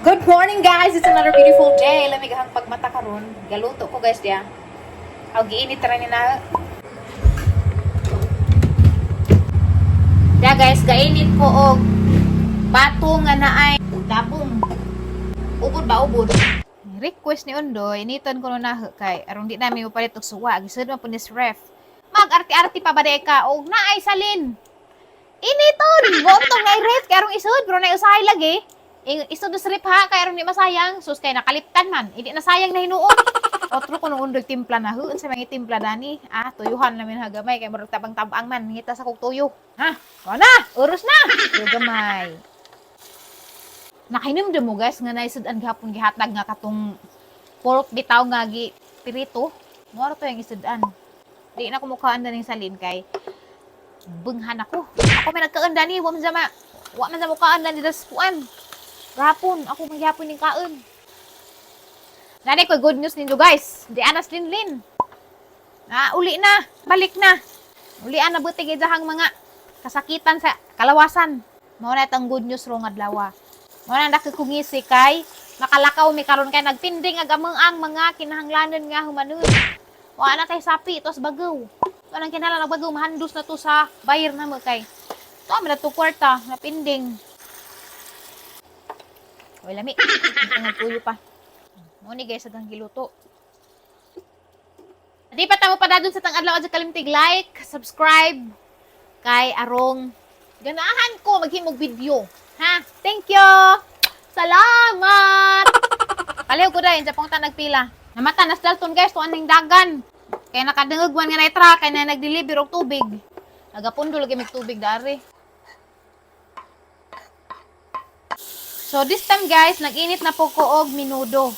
Good morning, guys! It's another beautiful day. Lamig ang pagmata karon. Galuto ko, guys, diya. Aw giinit ra ni na. Diya guys, gainit ko og bato nga naay tabong. Ubod ba ubod? Request ni Undoy, initon ko no na kay aron di namin mopalit og suwa. Gisud man po ni ref. Mag-arti-arti pa ba di ka og naay salin? Initon! Bontong na ref kay arong isod pero na usahay lagi. Isod sa ref ha kay aron di masayang. Sus kay nakaliptan man. Hindi na sayang na hinuon. Otro ko nung undoy timpla na huun sa mga timpla dani. Ah, tuyuhan namin ha gamay kay murag tabang-tabang man ngita sa kog tuyo. Ha? O na, oras na. Tuyo gamay. Nakahinumdum mo, guys, nga naisud-an gihapon gihatag nga katong pork bitaw nga gi pirito. Mo to yung isud-an. Di na ko mukhaan ning salin kay benghan ako. Ako may nagkaon dani, wa man sa mukhaan dani das kuan. Gahapon, ako maghapon ning kaon. Nanay ko good news ninyo, guys. Di anas linlin. Ah, uli na, balik na. Uli na buti gid mga kasakitan sa kalawasan. Mao na itong good news rong adlaw. Mao na nakikungisi kay makalakaw mi karon kay nagpinding ag amang ang mga kinahanglanon nga humanon. Wa na kay sapi tos bagaw. Walang kinahanglan og bagaw, mahandos na to sa bayar na mo kay. To man na to kwarta na pinding. Oy lami. Ang tuyo pa. Mo ni, guys, agang giluto. Di pa tamo padadon sa tang adlaw sa kalimtig like, subscribe kay arong ganahan ko maghimog video. Ha? Thank you. Salamat. Paliw ko dahil sa pong nagpila. Namata nas Dalton, guys, tuan ning dagan. Kaya nakadungog man nga na truck kay na nagdeliver og tubig. Nagapundo lagi mig tubig dari. So this time, guys, nag-init na po ko og minudo.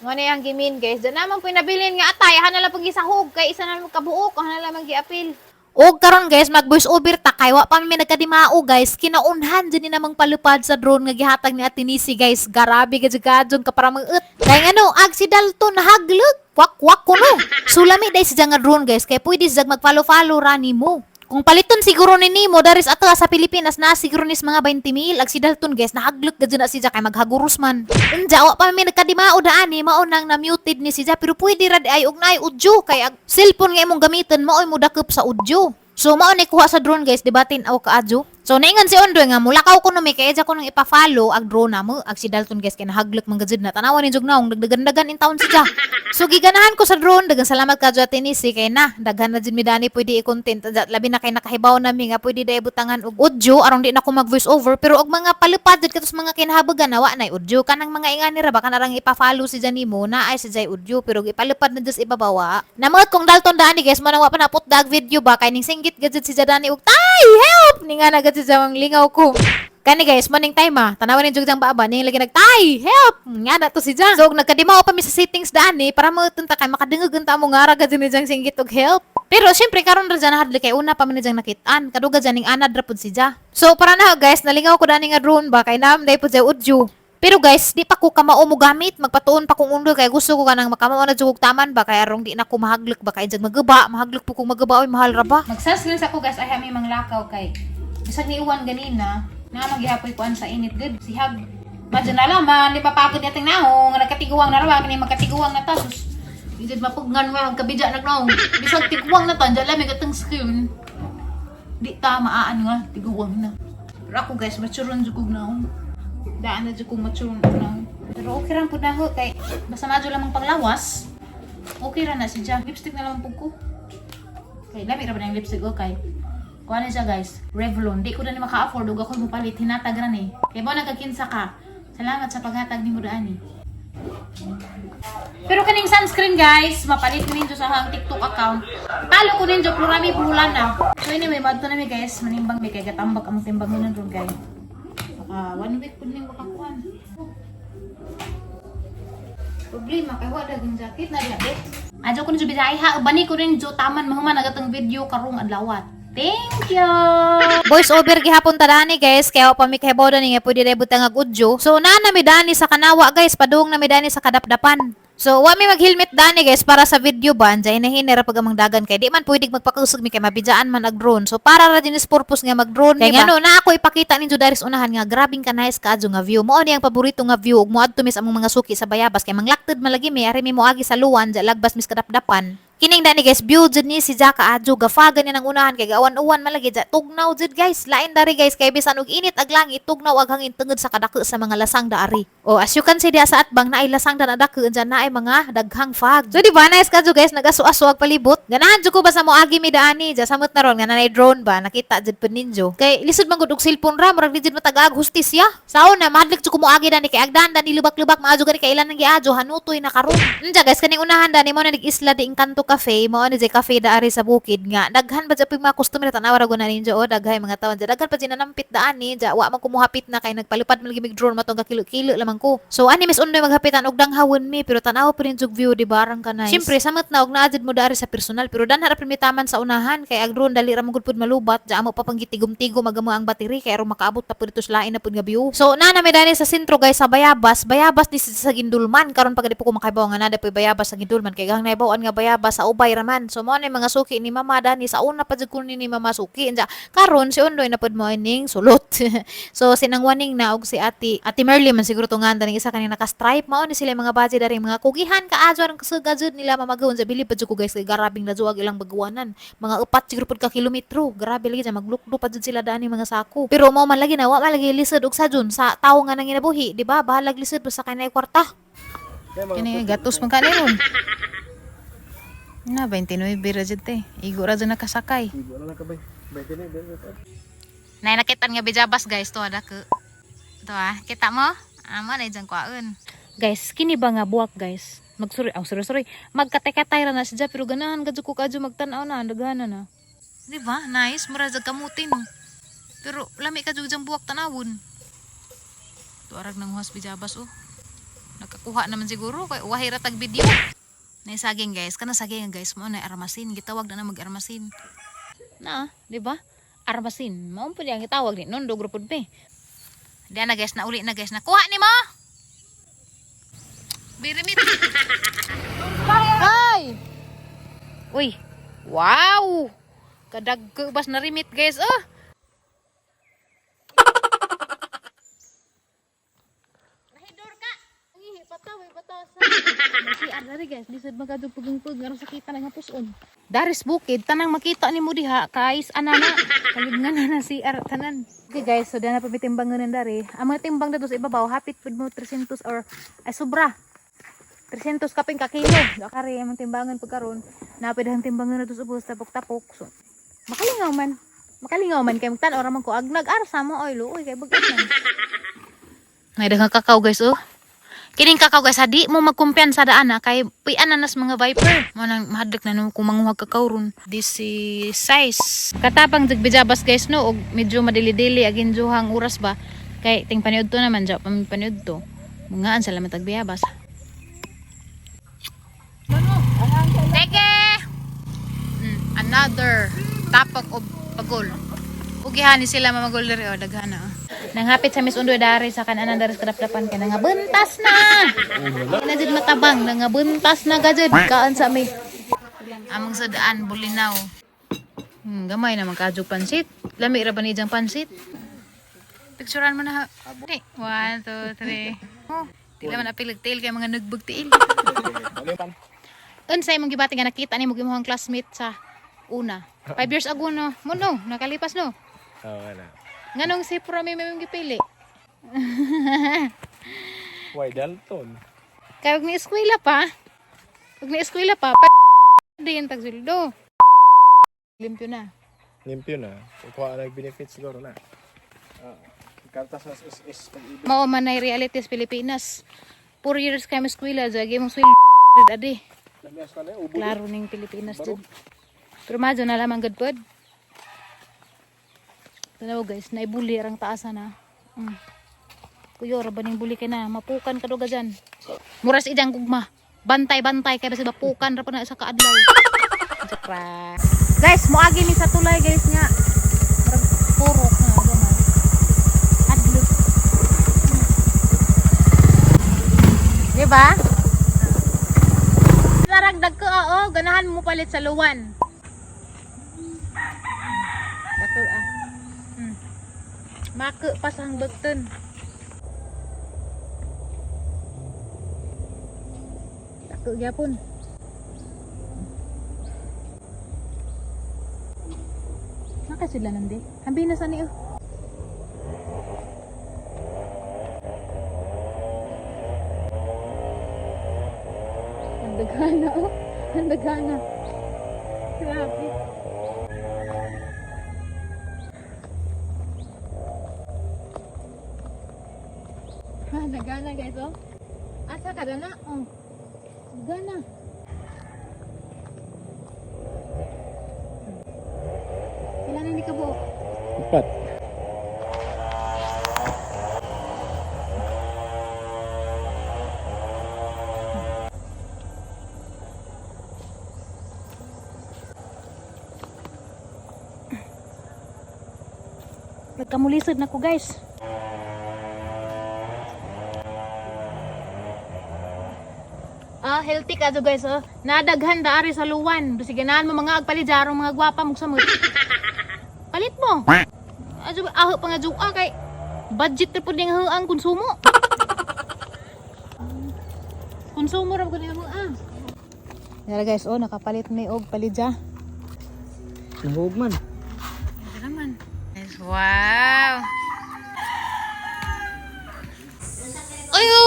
Mo na yung gimin, guys. Diyan naman po nabilin nga atay, hana lang pag isahog kay isa na lang kabuok, hana lang giapil. Og karon, guys, mag voice over ta kay wa pa mi nagkadimao, guys. Kinaunhan dyan ni namang palupad sa drone nga gihatag ni Ate Nisi, guys. Garabi gad gadjong ka para mag-ut. Kay ngano ag si Dalton nahaglog. Kwak kwak kuno. Sulami day siya nga drone, guys, kay pwede siya mag-follow-follow ra nimo. Kung paliton siguro ni nimo daris ato sa Pilipinas na siguro nis mga 20 mil. Ag si Dalton, guys, nahaglok gad na siya kay maghaguros man. Unja wa pa mi nagkadimao daan ni mao nang na-muted ni siya pero pwede ra di ay og naay audio kay ag cellphone nga imong gamiton mao mo dakop sa audio. So mao ni kuha sa drone, guys, di ba tin-aw kaadyo? So naingon si Ondoy nga mulakaw ko no mi kay ko nang ipa-follow ag drone namo. Ag si Dalton, guys, kay nahaglok man gud na tanawan ni jug naong dagdagan-dagan in taon siya. So giganahan ko sa drone, daghang salamat ka Ate Nisi kay na daghan na jud mi dani pwede i-content. Labi na kay nakahibaw na mi nga pwede dai butangan og audio aron di na ko mag voice over, pero og mga palupad jud katos mga kinahabagan na wa nay audio kanang mga ingani ra ba kanarang ipa-follow si Janimo na ay si Jay audio pero ipalupad na just ibabawa. Namot kong Dalton dani, guys, mo nang wa pa naput dag video ba kay ning singgit gud si Jadani og tay help ni nga na gud si Jawang lingaw ko. Kani, guys, maning time ah. Tanawan ni jug baaba ning lagi nagtay. Help! Nga na to si Jang. So, og nagkadimao pa mi sa settings dani para mo tunta kay makadungog unta mo nga ra gud ni Jang singgit og help. Pero syempre karon ra dyan nahadli kay una pa man ni Jang nakitaan. Kaduga dyan ning anad ra pud si Ja. So para na, guys, nalingaw ko dani nga drone ba kay naam dai pud siya audio. Pero guys, di pa ko kamao mo gamit, magpatuon pa kong undo kay gusto ko kanang makamao na jud taman ba kay arong di na ko mahaglok ba kay jag magaba, mahaglok po kong magaba oy mahal ra ba. Mag-sunscreen sa ko, guys, ay mi manglakaw kay bisag ni uwan ganina, na maghihapoy kuan sa init gud. Sihag Madyo na laman, di pa pagod nating naong, nga nagkatiguang na rawa, kani magkatiguang na ta, sus. Di jud mapugnan nga, kabidya na naong. Bisag tiguang na ta, dyan lamig atong skin. Di ta maan nga, tiguang na. Pero ako, guys, maturon jud kog naong. Daan na jud kong maturon og naong. Pero okay ra pud na ho, kay basta madyo lamang panglawas. Okay ra na siya. Lipstick na lang pud ko. Kay lami ra ba na yung lipstick okay. Kuha na siya, guys. Revlon. Di ko na ni maka-afford ug ako mopalit hinatag ra ni. Kay mo nagkakinsa ka. Salamat sa paghatag nimo daan eh. Pero kaning sunscreen, guys, mapalit ko ninyo sa akong TikTok account. Talo ko ninyo plurami bulan na. So anyway, madto na mi, guys, manimbang mi kay gatambak ang timbang mo ron guys. Baka one week pud ning makakuan. Problema kay wa dagang jacket na diha be. Adyo ko ninyo bidaay ha, bani ko ninyo taman mahuman agatong video karong adlaw. Thank you. Voice over gihapon ta dani, guys, kaya wa pa mi kahibaw dani nga pwede ra butang ag audio. So naa na mi dani sa kanawa, guys, padung na mi dani sa kadapdapan. So, wa mi mag-helmet dani, guys, para sa video ba, anjay hinahinera pag amang dagan kay di man pwede magpakausog mi kay mabidjaan man ag drone. So, para ra din is purpose nga mag-drone kay ngano na ako ipakita ninyo dari sa unahan nga grabing ka nice kaadyo nga view. Mao ni ang paborito nga view ug moadto mis among mga suki sa Bayabas kay manglaktod man lagi mi ari mi moagi sa luwan ja lagbas mis kadapdapan. Kining dani, guys, view jud ni si Jaka adyo gafagan ni nang unahan kay gawan-uwan malagi ja tugnaw jud, guys. Lain dari, guys, kay bisan og init ag langit, tugnaw ag hangin tungod sa kadako sa mga lasang daari. Oh, as you can see diha sa atbang naay lasang da nadako dyan naay mga daghang fog. So di ba nice kadyo, guys, nagasu-aso ag palibot. Ganahan jud ko ba sa moagi mi daani ja samot na ron nga nanay drone ba nakita jud pud ninyo. Kay lisod man gud og cellphone ra, murag di jud matagaag hustisya. Sa una mahadlok jud ko moagi dani kay agdan dani lubak-lubak maadyo gani kay ilan nang giadyo hanutoy na karon. Unja, guys, kaning unahan dani mo na nig Isla de Encanto Cafe, mao ni jay cafe daari sa bukid nga daghan ba jud mga customer. Tan-awa ra gud na ninyo oh, daghay mga tawo dyan. Daghan pa jud nanampit daani ja wa man kumuhapit na kay nagpalupad man lagi mig drone matong kakilo-kilo lamang ko. So ani Miss Undoy maghapitan og danghawon mi pero tan-awa pa rin jud view, di ba arang ka nice. Siyempre samot na og naa jud mo daari sa personal pero danha ra primitaman sa unahan kay ag drone dali ra man gud pud malubat ja amo pa pang gitigom-tigom agamo ang battery kay aron makaabot pa pud dito sa lain na pud nga view. So na na mi dani sa sentro, guys, sa Bayabas. Bayabas ni sa Gindulman karon pag di po ko makaibaw nga nada poy Bayabas sa Gindulman kay gang naibaw nga Bayabas sa Ubay raman. So mo na yung mga suki ni Mama dani sa una pa jud ko ni Mama suki. Unja karon si Undoy na pud mo ning sulot. So sinangwaning na og si Ate Merly man siguro tungan dani isa kaning naka-stripe mao ni sila yung mga budget dari mga kugihan kaadyo ang kusog jud nila mamagahon sa bilib pa jud ko, guys, kay garabing lajuag ilang bagawanan, mga 4 siguro pud ka kilometro. Grabe lagi dyan maglukdo pa jud sila dani mga sako pero mao man lagi na wa man lagi lisod og sajun sa tawo nga nanginabuhi, di ba? Bahalag lisod basta kay naay kwarta. Kini gatos man kanin na 29 ra jud te, igo ra jud nakasakay. Igo na lang ka bay. 29. Nay nakitan nga bijabas, guys, to ada ke. To ah, kita mo? Amo na dyan kwaon. Guys, kini ba nga buwak, guys? Magsuri, oh, sorry, sorry. Magkatekatay ra na siya pero ganahan kadyo ko kadyo magtan-aw na, daghanan na. Di ba? Nice, mura jud kamuti no. Pero lami ka jud buwak tanawon. Tuarag nang huwas bijabas oh. Nakakuha naman siguro kay wahi ra tag video. Nay saging, guys, kana saging, guys, mo na armasin, gitawag na na mag-armasin. Na, di ba? Armasin. Mao pud ang gitawag ni nondo grupo be. Di na, guys, nauli na, guys. Nakuha ni mo. Birimit. Ay! Uy. Wow! Kadag bas na rimit, guys. Oh. Nahidor ka. Ay, pataw, pataw sa. Si dari, guys, lisod magadto pugong-pug aron sakita na nga puson. Daris bukid tanang makita nimo diha kais anana kalig nga na na CR tanan. Okay, guys, so dana pa mitimbangan dari. Ang mga timbang dito sa ibabaw hapit pud mo 300 or ay sobra. 300 kaping ka kilo. Dakari ang timbangan pagkaron. Napid ang timbangan dito sa ubos tapok-tapok. So makalingaw man. Makalingaw man kay magtan-aw ra man ko ag nag-arsa mo oy luoy kay bag man. May daghang kakao, guys, oh. Kining kakao, guys, di mo magkumpiyansa daan na kay puy-an na nas mga viper. Mo nang mahadlok na no kung manguhag kakao ron. This is size. Katapang jud bijabas, guys, no og medyo madili-dili agin juhang oras ba kay ting paniud to naman ja paniud to. Mungaan sa lamat biyabas. Teke! Another tapok og pagol. Ugihan ni sila mamagol diri oh, daghana. Oh. Nanghapit sa Miss Undoy dari sa kananan dari sa kadapdapan kay nangabuntas na. Na jud matabang, nangabuntas na gajud kaan sa may among sa daan bulinaw. Gamay naman kadyo pansit. Lami ra ba ni diyang pansit? Picturean mo na. Ni, one, two, three. Oh, di naman apil tiil kay mga nagbag tiil. Unsay imong gibati nga nakita nimo imong classmate sa una? 5 years ago no. Mo no, nakalipas no. Oo, wala. Nganong si Pura may imong gipili? Why Dalton? Kay og ni eskwela pa. Og ni eskwela pa, din tag sweldo. Limpyo na. Limpyo na. Kukuha na benefits siguro na. Kartas sa SS pag-ibig. Mao man ay realities Pilipinas. 4 years kami eskwela, jagi mong sweldo adi. Lamias ka na, ubo. Klaro ning Pilipinas jud. Pero madyo na lamang gud pod. Tanaw, guys, naibuli ang taasa na. Kuyo, ra ba ning buli kay na? Mapukan ka duga dyan. Muras ijang gugma. Bantay-bantay kay basta mapukan ra pa na sa kaadlaw. Joke ra. Guys, moagi mi sa tulay, guys, nga. Murag purok nga gamay. Adlok. Di ba? Arag dagko oo, ganahan mo palit sa luwan. Dako ah. Mako pa sa hangbagton. Dako gyapon. Naka sila nandi. Hambi na sa niyo. Ang dagana oh. Ang dagana. Grabe. Ha, nagana guys oh. Asa ka na oh. Nagana. Pila na ni kabuok? 4. Nagkamulisod na ko guys. Ah, healthy ka do guys oh. Nadaghan da ari sa luwan. Bisig ganahan mo mga agpalit jarong mga gwapa mo samot. Palit mo. Ajo aho pa nga juka kay budget na pud ning ang konsumo. Konsumo ra gud ang ah. Dara guys oh, nakapalit ni og palidya. Nahug man. Naman. Wow. Ayo!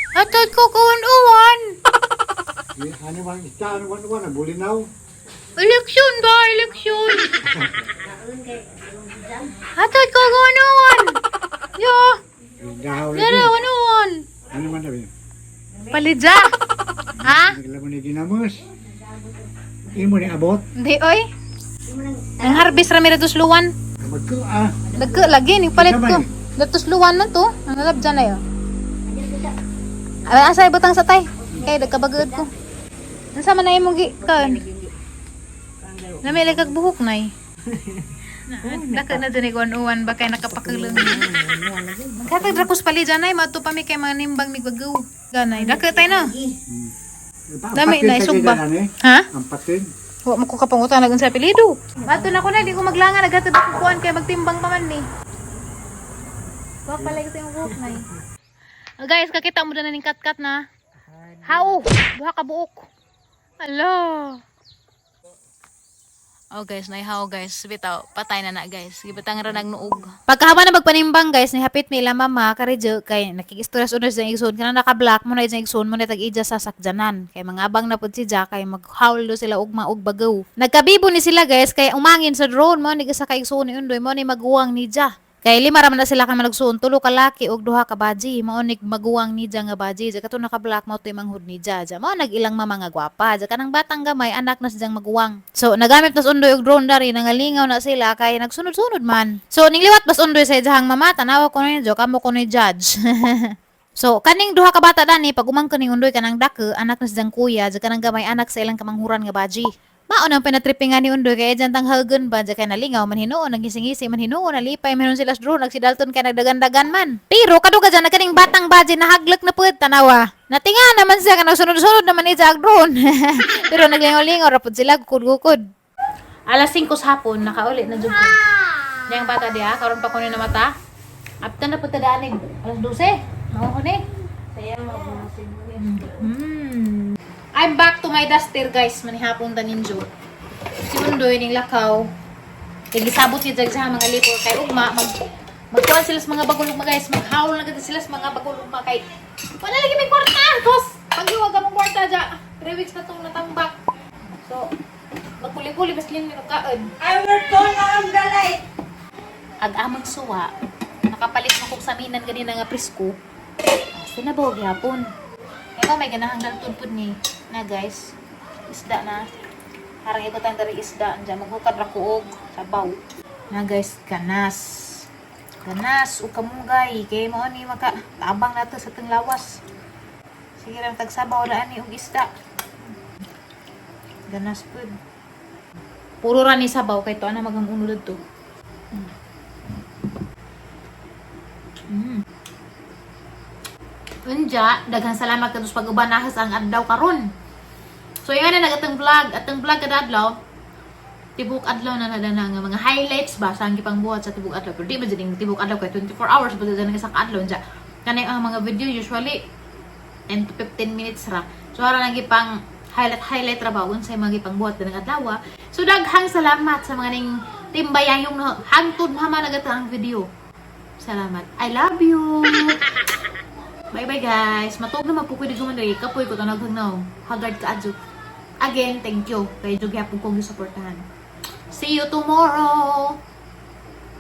Atod ko kawan-uwan. Ano bang isda? Ano bang ano? Bulinaw? Eleksyon ba? Eleksyon. Atod ko kawan-uwan. Yo! Dahaw Dara, lagi. kawan-uwan. Ano man sabi? Palidya. Ha? Naglaman ni ginamos. Imo ni abot. Hindi, oy. Nang harvest rami ratos luwan. Magko ah. Dagko lagi ning palit ko. Ikaw ba, eh? Datos luwan man to. Ang nalabjan na yo. Ay, asa ibutang sa tay? Kay nagkabagod ko. Unsa man na imong gi kan? Nami kag buhok nay. Dako na dyan uwan ba kay nakapakulong. Katag ra kus pali dyan ay mato pa mi kay mga nimbang mig bagaw. Ganay dako tay no. Dami na isugba. Ha? Ang patin. Wa mo ko kapangutan nag unsa apelyido. Mato na ko na di ko maglangan naghatod ako kuan kay magtimbang pa man ni. Wa pala kasi yung buhok nay. Ah, guys, kakita mo na ning katkat na. How? Duha ka buok. Ala. Oh guys, naihaw guys. Bitaw, patay na na guys. Gibutang ra nagnuog. Pagkahaba na magpanimbang guys, ni hapit mi ila mama karidyo kay nakigistorya sa unos igsoon kana naka-block mo na ijang igsoon mo na tag ija sa sakjanan. Kay mga abang na pud si Ja kay maghawl do sila ugma og bagaw. Nagkabibo ni sila guys kay umangin sa drone mo ni isa ka igsoon ni Undoy mo ni maguwang ni Ja. Kay lima ra man na sila ka managsuon, tulo ka laki og duha ka baji. Mao ni maguwang ni Ja nga baji. Ja kato naka-black mao to'y manghud ni Ja. Ja mao nag ilang mama nga gwapa. Ja kanang batang gamay anak na siyang maguwang. So nagamit nas Undoy og drone dari nangalingaw na sila kay nagsunod-sunod man. So ningliwat bas Undoy sa ijahang mama tanawa ko ninyo kamo ko ni judge. So, kaning duha ka bata dani pag umangkon ning Undoy kanang dako, anak na siyang kuya, ja kanang gamay anak sa ilang kamanghuran nga baji. Mao nang pinatrippingan ni Undoy kay dyan tanghagan ba dyan kay nalingaw man hinuon naggising-gising man hinuon nalipay man hinuon sila sa drone nagsi Dalton kay nagdagandagan man. Pero kaduga dyan na kaning batang baji nahaglak na pud tanawa. Natinga naman siya kanang sunod-sunod naman ni ang drone. Pero naglingaw-lingaw ra pud sila gukod-gukod. Alas 5 sa hapon nakauli na jud ko. Yang bata diha karon pa kuno na mata. Apta na pud tadaanig alas 12. Mao ko ni. I'm back to my duster guys, manihapon ta ninyo. Si Undoy ning lakaw. Kay gisabot ni jag sa mga lipo kay ugma mag magkuan sila sa mga bagulog ma guys, maghawl na gid sila sa mga bagulog ma kay wala lagi may kwarta. Tos, paghiwag among kwarta ja. 3 weeks na tong natambak. So, magkuli-kuli bas lin kaon. I will turn on the light. Ag amang suwa, nakapalit mo kog saminan ganina nga presko. Asa na ba og gihapon? Kaya may ganahang dalton pud ni na guys. Isda na. Harang ikutan dari isda diyan maghukad ra ko og sabaw. Na guys, ganas. Ganas ug kamunggay kay mao ni maka tabang nato sa teng lawas. Sige ra tagsabaw ra ani og isda. Ganas pud. Puro ra ni sabaw kay to ana magang uno didto. Unja, daghang salamat kadto sa pag-uban nako sa ang adlaw karon. So yan na atong vlog, atong vlog kada adlaw. Tibok adlaw na na na nga mga highlights ba sa ang gipangbuhat sa tibok adlaw. Pero di ba jud ning tibok adlaw kay 24 hours ba jud ang isa ka adlaw unja. Kanay ang mga video usually 10 to 15 minutes ra. So ara lang gipang highlight highlight ra ba unsay mga gipangbuhat kanang adlaw. So daghang salamat sa mga ning timbayayong no hangtod hama nagata ang video. Salamat. I love you. Bye bye, guys. Matug na mapukoy di guman diri kapoy ko tanag now. Haggard ka adyo. Again, thank you kay jud gyapon kong gisuportahan. See you tomorrow.